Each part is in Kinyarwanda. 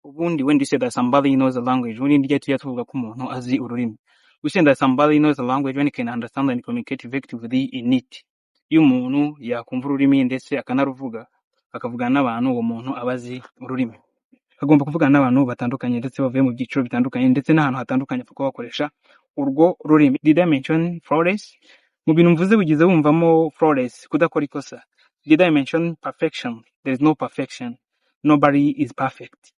Ubundi when you say that somebody knows the language, ubundi niryo tujya tuvuga ko umuntu azi ururimi. We say that somebody knows the language when he can understand and communicate effectively in it. Iyo umuntu yakumva ururimi ndetse akanaruvuga, akavugana n'abantu, uwo muntu aba azi ururimi. Agomba kuvugana n'abantu batandukanye ndetse bavuye mu byiciro bitandukanye ndetse n'ahantu hatandukanye kuko bakoresha urwo rurimi. Did I mention flawless? Mu bintu mvuze wigeze wumvamo flawless, kudakora ikosa? Did I mention perfection? There is no perfection. Nobody is perfect.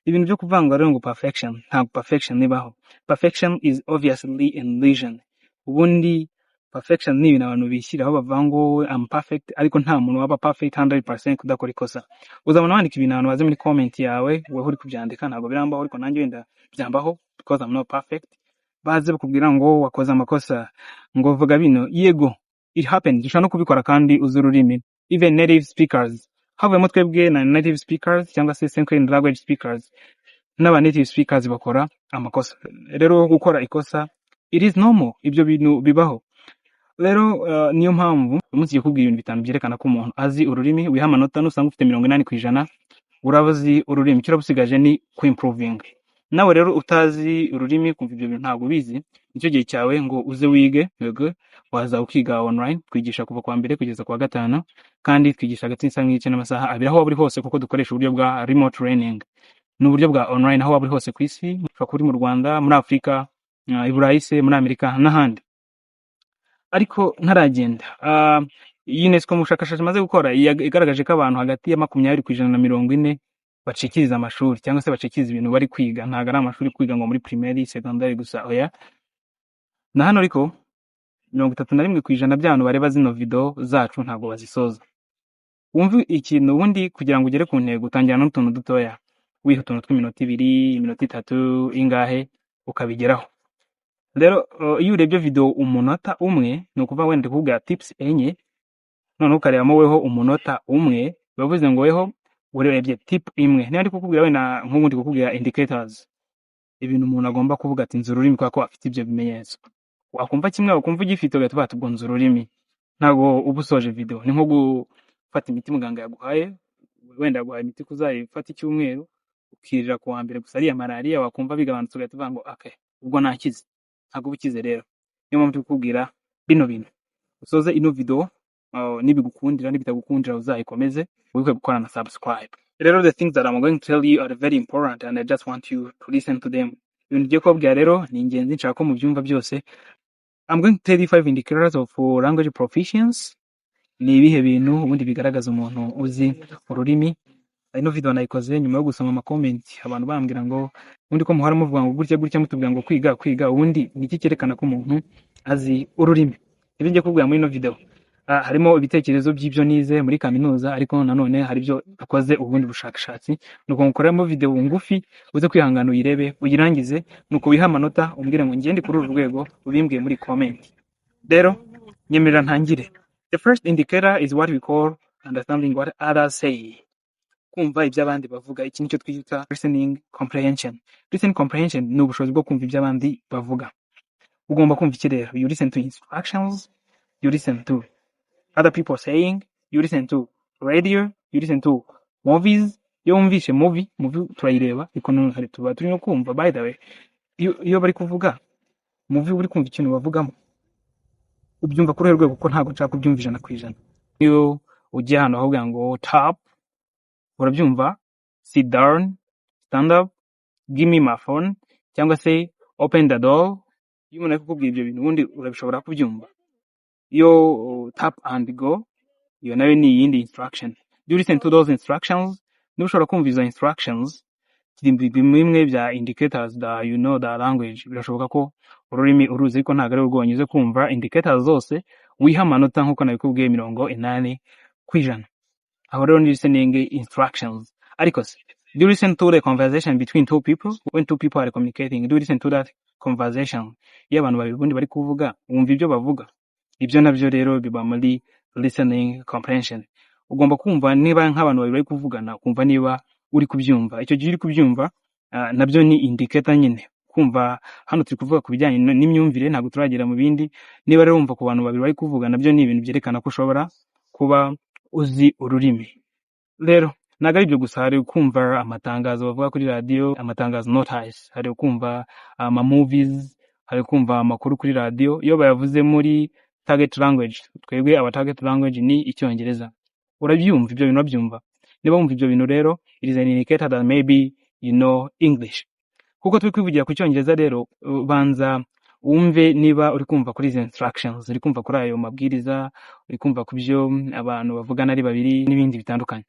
Ibintu byo kuvanga rero ngo perfection, ntabwo perfection ibaho. Perfection is obviously an illusion. Ubundi perfection ni ibintu abantu bishyiraho bavuga ngo "I'm perfect", ariko nta muntu waba perfect 100% kudakora ikosa. Uzabona wandika ibintu, abantu baze muri comment yawe, wowe uri kubyandika, ntabwo birambaho ariko nanjye wenda byambaho because I'm not perfect. Baze bakubwira ngo wakoze amakosa, ngo vuga bino. Yego, it happens. Ushobora no kubikora kandi uzi ururimi. Even native speakers, havuyemo twebwe na native speakers cyangwa se second language speakers, n'aba native speakers bakora amakosa. Rero gukora ikosa, it is normal, ibyo bintu bibaho. Rero niyo mpamvu uyu munsi ngiye kukubwira ibintu bitanu byerekana ko umuntu azi ururimi. Wiha amanota, nusanga ufite 80%, uraba uzi ururimi. Icyo uraba usigaje ni kuimprovinga. Nawe rero utazi ururimi, kumva ibyo bintu ntabwo ubizi, nicyo gihe cyawe ngo uze wige. Yego, waza ukiga online. Twigisha kuva kuwa mbere kugeza kuwa gatanu, kandi twigisha hagati y'isaha n'igice n'amasaha 2, aho waba uri hose, kuko dukoresha uburyo bwa remote learning. Ni uburyo bwa online, aho waba uri hose ku isi. Ushobora kuba uri mu Rwanda, muri Afurika, i Burayi se, muri Amerika n'ahandi. Ariko ntaragenda, UNESCO mu bushakashatsi imaze gukora igaragaje ko abantu hagati ya 20% na 40 bacikiriza amashuri cyangwa se bacikiriza ibintu bari kwiga. Ntabwo ari amashuri kwiga ngo muri primaire, secondaire gusa, oya. Na hano ariko 31% by'abantu bareba zino video zacu ntabwo bazisoza. Wumve ikintu, ubundi kugira ngo ugere ku ntego utangira n'utuntu dutoya, wiha utuntu tw'iminota 2, iminota 3, ingahe, ukabigeraho. Rero iyo urebye video umunota umwe, ni ukuvuga wenda kukubwira tips enye, noneho ukarebamo weho umunota umwe, biba bivuze ngo weho urebye tip imwe. Niba ndi kukubwira wenda nk'ubu ndi kukubwira indicators, ibintu umuntu agomba kuvuga ati "Nzi ururimi kubera ko afite ibyo bimenyetso", wakumva kimwe, wakumva ugifite, ugahita uvuga ati "Ubwo nzi ururimi". Ntabwo uba usoje video. Ni nko gufata imiti muganga yaguhaye, wenda yaguhaye imiti kuzayifata icyumweru, ukirira ku wa mbere gusa ariya malariya, wakumva bigabanutse ugahita uvuga ngo "Okay, ubwo nakize". Ntabwo uba ukize. Rero niyo mpamvu turi kukubwira bino bintu, usoze ino video nibigukundira, nibitagukundira uzayikomeze. Wibuke gukora na subscribe. Rero the things that I'm going to tell you are very important and I just want you to listen to them. Ibintu ngiye kubabwira rero ni ingenzi, nshaka ko mubyumva byose. I'm going to tell you five indicators of language proficiency. Ni ibihe bintu ubundi bigaragaza umuntu uzi ururimi? Ino video nayikoze nyuma yo gusoma ama comment, abantu bambwira ngo ubundi ko muhora muvuga ngo gutya gutya, mutubwira ngo kwiga kwiga, ubundi ni iki cyerekana ko umuntu azi ururimi? Ibyo ngiye kubwira muri ino video, harimo ibitekerezo by'ibyo nize muri kaminuza, ariko nanone hari ibyo dukoze ubundi bushakashatsi, nuko ngukoreramo video ngufi. Uze kwihangana uyirebe uyirangize, nuko wiha amanota, umbwire ngo ngende kuri uru rwego, ubimbwiye muri comment. Rero nyemerera ntangire. The first indicator is what we call understanding what others say, kumva ibyo abandi bavuga. Iki nicyo twita listening comprehension. Listening comprehension ni ubushobozi bwo kumva ibyo abandi bavuga. Ugomba kumva iki rero? You listen to instructions, you listen to other people saying, you listen to radio, you listen to movies. Iyo wumvishe movie, movie turayireba, ariko noneho hari tuba turi no kumva. By the way, iyo bari kuvuga movie, uri kumva ikintu bavugamo? Ubyumva kuri uruhe rwego? Kuko ntabwo nshaka kubyumva 100%. Iyo ugiye ahantu bakubwira ngo "Tap", urabyumva? "Sit down", "Stand up", "Give me my phone", cyangwa se "Open the door". Iyo umuntu ari kukubwira ibyo bintu, ubundi urabishobora kubyumva? Iyo "Tap and go", iyo nayo ni iyindi instruction. Do you listen to those instructions? Niba ushobora kumva izo instructions, kiri bimwe bya indicators that you know the language. Birashoboka ko ururimi uruzi, ariko ntabwo ari rwonyine. Uze kumva indicators zose, wiha amanota nk'uko nabikubwiye, 80%. Aho rero ni listening instructions. Ariko se do you listen to the conversation between two people? When two people are communicating, do you listen to that conversation? Iyo abantu babiri ubundi bari kuvuga, wumva ibyo bavuga? Ibyo nabyo rero biba muri listening comprehension. Ugomba kumva niba nk'abantu babiri bari kuvugana, ukumva niba uri kubyumva. Icyo gihe uri kubyumva, nabyo ni indicator nyine. Kumva, hano turi kuvuga ku bijyanye n'imyumvire, ntabwo turagera mu bindi. Niba rero wumva ku bantu babiri bari kuvuga, nabyo ni ibintu byerekana ko ushobora kuba uzi ururimi. Rero Ntabwo ari ibyo gusa, hari kumva amatangazo bavuga kuri radiyo, amatangazo, notice, hari kumva ama movies, hari kumva amakuru kuri radiyo iyo bayavuze muri target language. Twebwe aba target language ni Icyongereza. Urabyumva ibyo bintu? Urabyumva? Niba wumva ibyo bintu rero, it is an indicator that maybe you know English. Kuko turi kwivugira ku Cyongereza rero, banza wumve niba uri kumva kuri izi instructions, uri kumva kuri ayo mabwiriza, uri kumva ku byo abantu bavugana ari babiri n'ibindi bitandukanye.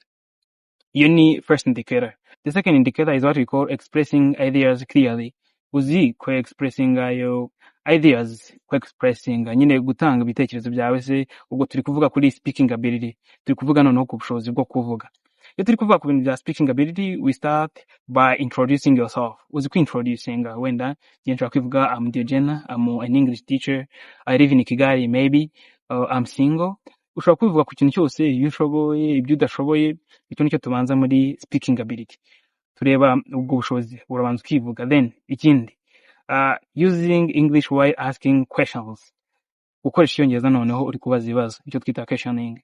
Iyo ni first indicator. The second indicator is what we call expressing ideas clearly. Uzi ku expressing ayo ideas, ku expressing nyine gutanga ibitekerezo byawe se? Ubwo turi kuvuga kuri speaking ability, turi kuvuga noneho ku bushobozi bwo kuvuga. Iyo turi kuvuga ku bintu bya speaking ability, we start by introducing yourself. Uzi ku introducinga? Wenda njye nshobora kwivuga: "I'm Diogena, I'm an English teacher, I live in Kigali, maybe I'm single." Ushobora kubivuga ku kintu cyose, ibyo ushoboye, ibyo udashoboye. Icyo nicyo tubanza muri speaking ability, tureba ubwo bushobozi, urabanza ukivuga. Then ikindi, using English while asking questions, gukoresha Icyongereza noneho uri kubaza ibibazo, icyo twita questioning.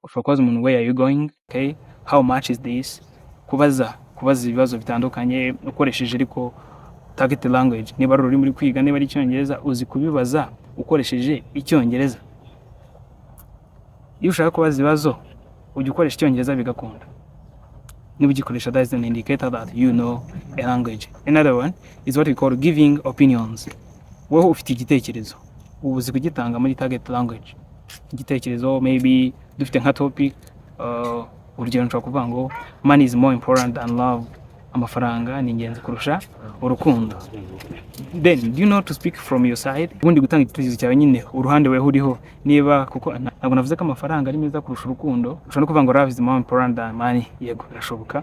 Ushobora kubaza umuntu: "Where are you going?" "Okay, how much is this?" Kubaza ibibazo bitandukanye ukoresheje ariko target language, niba ari ururimi uri kwiga, niba ari Icyongereza, uzi kubibaza ukoresheje Icyongereza? Iyo ushaka kubaza ibibazo ujya ukoresha Icyongereza bigakunda? Niba ugikoresha, that is an indicator that you know a language. Another one is what we call giving opinions. Wowe ufite igitekerezo, uba uzi kugitanga muri target language? Igitekerezo, maybe dufite nka topic, urugero nshobora kuvuga ngo "Money is more important than love", amafaranga ni ingenzi kurusha urukundo. Then do you know to speak from your side? Ubundi gutanga igitekerezo cyawe nyine, uruhande weho uriho, niba kuko ntabwo navuze ko amafaranga ari meza kurusha urukundo, ushobora no kuvuga ngo "Love is more important than money". Yego, birashoboka.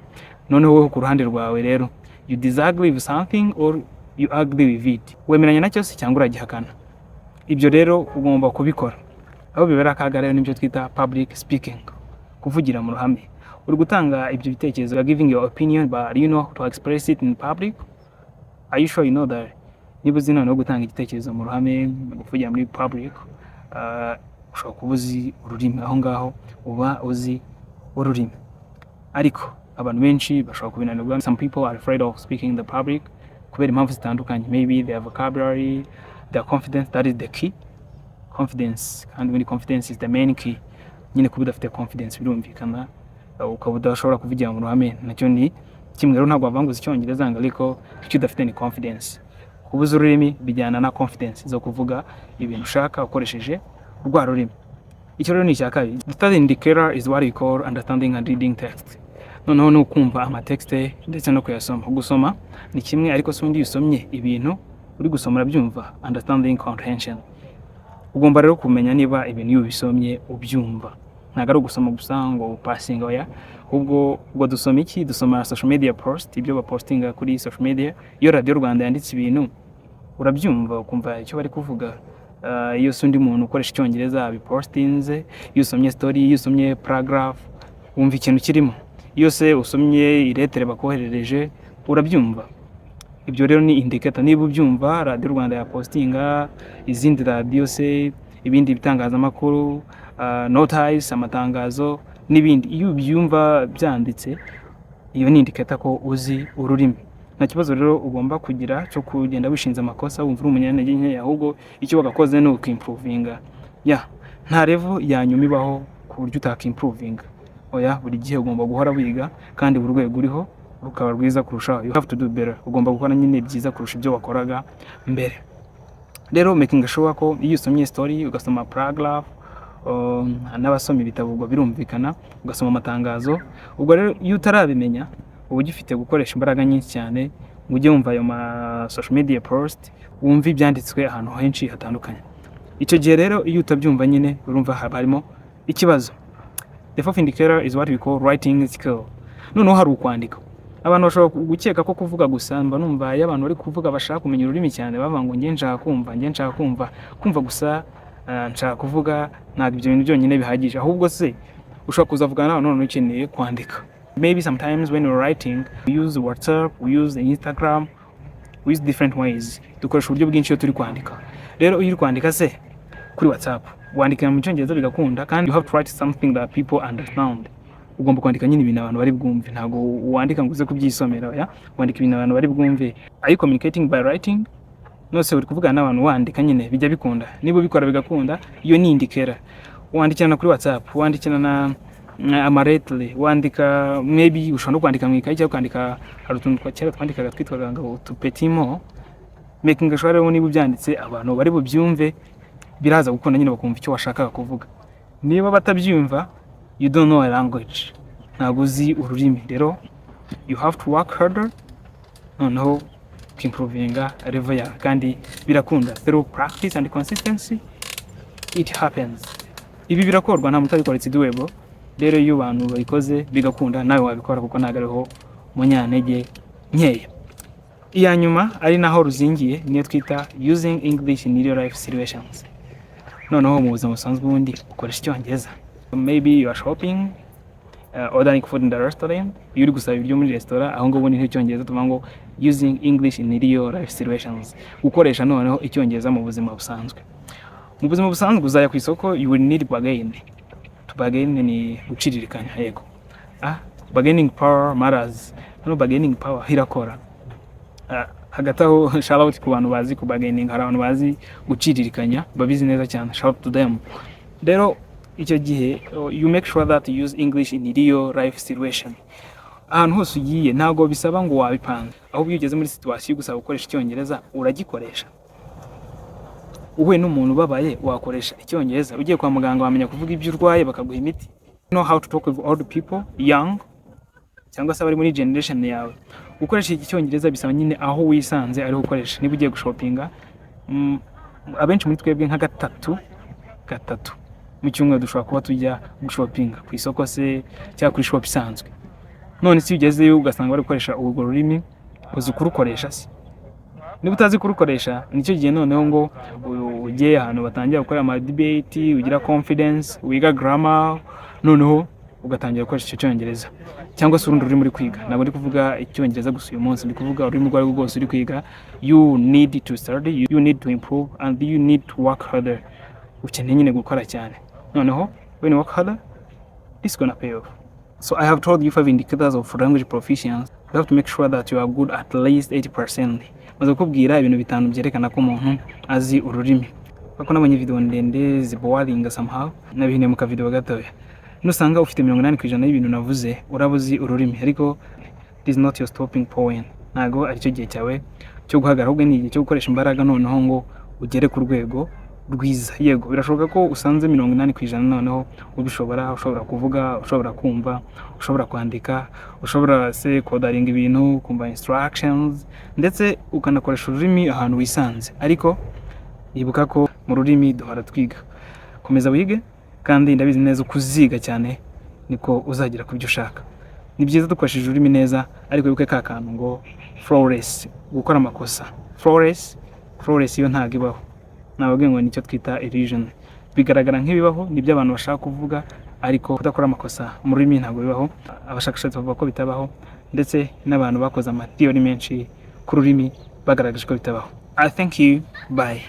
Noneho wowe ku ruhande rwawe rero, you disagree with something or you agree with it? Wemeranya nacyo se cyangwa uragihakana? Ibyo rero ugomba kubikora. Aho bibera akaga rero nibyo twita public speaking, kuvugira mu ruhame. Uri gutanga ibyo bitekerezo, you are giving your opinion, but you know to express it in public? Are you sure you know that? Niba uzi noneho gutanga igitekerezo mu ruhame, kuvugira muri public, ushobora kuba uzi ururimi. Aho ngaho uba uzi ururimi, ariko abantu benshi bashobora kubinanirwa. Some people are afraid of speaking in the public kubera impamvu zitandukanye, maybe their vocabulary, their confidence. That is the key, confidence. Kandi ubundi confidence is the main key nyine. Kuba udafite confidence birumvikana, ukaba udashobora kuvugira mu ruhame, nacyo ni kimwe. Rero ntabwo wavuga ngo uzi Icyongereza ngo ariko icyo udafite ni confidence. Kubuza ururimi bijyana na confidence zo kuvuga ibintu ushaka ukoresheje rwa rurimi. Icyo rero ni icya kabiri. The third indicator is what we call understanding and reading text. Noneho ni ukumva amatexte ndetse no kuyasoma. Gusoma ni kimwe, ariko se ubundi iyo usomye ibintu uri gusoma urabyumva? Understanding, comprehension. Ugomba rero kumenya niba ibintu iyo ubisomye ubyumva. Ntabwo ari ugusoma gusa ngo upasinga, oya. Ubwo ubwo dusoma iki? Dusoma social media post, ibyo bapostinga kuri social media. Iyo Radiyo Rwanda yanditse ibintu, urabyumva ukumva icyo bari kuvuga? Iyo se undi muntu ukoresha Icyongereza abipostinze, iyo usomye story, iyo usomye paragraph, wumva ikintu kirimo? Iyo se usomye iletter bakoherereje, urabyumva? Ibyo rero ni indicator niba ubyumva. Radiyo Rwanda yapostinga, izindi radiyo se, ibindi bitangazamakuru, notice, amatangazo n'ibindi, iyo ubyumva byanditse, iyo ni indicator ko uzi ururimi. Nta kibazo rero ugomba kugira cyo kugenda wishinze amakosa, wumva uri umunyantege nkeya. Ahubwo icyo wagakoze ni ukimprovinga. Ya, nta level ya nyuma ibaho ku buryo utakimprovinga, oya. Buri gihe ugomba guhora wiga, kandi buri rwego uriho rukaba rwiza kurushaho. You have to do better. Ugomba gukora nyine byiza kurusha ibyo wakoraga mbere. Rero making sure ko iyo usomye story, ugasoma paragraph, n'abasoma ibitabo ubwo birumvikana, ugasoma amatangazo, ubwo rero iyo utarabimenya uba ugifite gukoresha imbaraga nyinshi cyane ngo ujye wumva ayo ma social media post, wumve ibyanditswe ahantu henshi hatandukanye. Icyo gihe rero iyo utabyumva nyine, urumva haba harimo ikibazo. The fourth indicator is what we call writing skill. Noneho hari ukwandika. Abantu bashobora gukeka ko kuvuga gusa, mba numva iyo abantu bari kuvuga bashaka kumenya ururimi cyane bavuga ngo njye nshaka kumva, njye nshaka kumva, kumva gusa, nshaka kuvuga. Ntabwo ibyo bintu byonyine bihagije. Ahubwo se ushobora kuzavugana n'abantu none ukeneye kwandika. Maybe sometimes when we're writing, we use WhatsApp, we use Instagram, we use different ways. Dukoresha uburyo bwinshi iyo turi kwandika. Rero iyo uri kwandika se kuri WhatsApp, wandika mu Cyongereza bigakunda, kandi you have to write something that people understand. Ugomba kwandika nyine ibintu abantu bari bwumve. Ntabwo wandika ngo uze kubyisomera, oya, wandika ibintu abantu bari bwumve. Are you communicating by writing? Nose uri kuvugana n'abantu wandika nyine, bijya bikunda. Niba ubikora bigakunda, iyo ni indicator. Wandikirana kuri WhatsApp, wandikirana na ama letter, wandika, maybe ushobora no kwandika mu ikayi cyangwa ukandika. Hari utuntu twa kera twandikaga twitwaga ngo utu petit mot. Making sure rero niba ubyanditse abantu bari bubyumve, biraza gukunda nyine, bakumva icyo washakaga kuvuga. Niba batabyumva, you don't know a language, ntabwo uzi ururimi. Rero you have to work harder, noneho ukimprovinga level yawe, kandi birakunda. Through practice and consistency, it happens. Ibi birakorwa, nta muntu utabikora, it's doable. Rero iyo abantu babikoze bigakunda, nawe wabikora, kuko ntabwo ariho munyantege nkeya. Iya nyuma, ari naho ruzingiye, niyo twita using English in real life situations. Noneho mu buzima busanzwe ubundi ukoresha Icyongereza. Maybe you are shopping, ordering food in the restaurant. Iyo uri gusaba ibiryo muri resitora, aho ngaho ubundi nk'icyongereza tuvuga ngo using English in real life situations, gukoresha noneho Icyongereza mu buzima busanzwe. Mu buzima busanzwe uzajya ku isoko, you will need bargain. To bargain ni guciririkanya. Yego, bargaining power matters. Hano bargaining power irakora. Hagati aho, shout out ku bantu bazi ku bargaining. Hari abantu bazi guciririkanya, babizi neza cyane, shout out to them. Rero icyo gihe you make sure that you use English in real life situation. Ahantu hose ugiye, ntabwo bisaba ngo wabipanze, ahubwo iyo ugeze muri situation gusaba gukoresha Icyongereza, uragikoresha. Uhuye n'umuntu ubabaye, wakoresha Icyongereza. Ugiye kwa muganga, wamenya kuvuga ibyo urwaye bakaguha imiti. Know how to talk with old people, young, cyangwa se abari muri generation yawe. Gukoresha iki Cyongereza bisaba nyine aho wisanze ariho ukoresha. Niba ugiye gushopinga, abenshi muri twebwe nka gatatu gatatu mu cyumweru dushobora kuba tujya gushopinga ku isoko se cyangwa kuri shop isanzwe. None se iyo ugezeyo ugasanga bari gukoresha urwo rurimi, uzi kurukoresha se? Niba utazi kurukoresha, nicyo gihe noneho ngo ujye ahantu batangira gukora ama debate, ugira confidence, wiga grammar, noneho ugatangira gukoresha icyo Cyongereza cyangwa se urundi rurimi uri kwiga. Ntabwo ndi kuvuga Icyongereza gusa uyu munsi, ndi kuvuga ururimi urwo ari rwo rwose uri kwiga. You need to study, you need to improve and you need to work harder. Ukeneye nyine gukora cyane. Noneho when you work harder, this gonna pay off. So I have told you five indicators of language proficiency. You have to make sure that you are good at least 80%. Maze kukubwira ibintu bitanu byerekana ko umuntu azi ururimi. Kuko nabonye video ndende ziboringa somehow, nabihinduye mu kavideo gatoya. Nusanga ufite 80% y'ibintu navuze, uraba uzi ururimi. Ariko this is not your stopping point. Ntago aricyo gihe cyawe cyo guhagarara, ahubwo ni igihe cyo gukoresha imbaraga noneho ngo ugere ku rwego rwiza. Yego, birashoboka ko usanze 80% noneho ubishobora, ushobora kuvuga, ushobora kumva, ushobora kwandika, ushobora se kodaringa ibintu, kumva instructions, ndetse ukanakoresha ururimi ahantu wisanze. Ariko ibuka ko mu rurimi duhora twiga. Komeza wige, kandi ndabizi neza uko uziga cyane niko uzagera ku byo ushaka. Ni byiza dukoresheje ururimi neza, ariko wibuke ka kantu ngo flawless, gukora amakosa. Flawless yo ntabwo ibaho. Nababwiye ngo nicyo twita illusion. Bigaragara nk'ibibaho, nibyo abantu bashaka kuvuga, ariko kudakora amakosa mu rurimi ntabwo bibaho. Abashakashatsi bavuga ko bitabaho, ndetse n'abantu bakoze ama theory menshi ku rurimi bagaragaje ko bitabaho. I thank you, bye.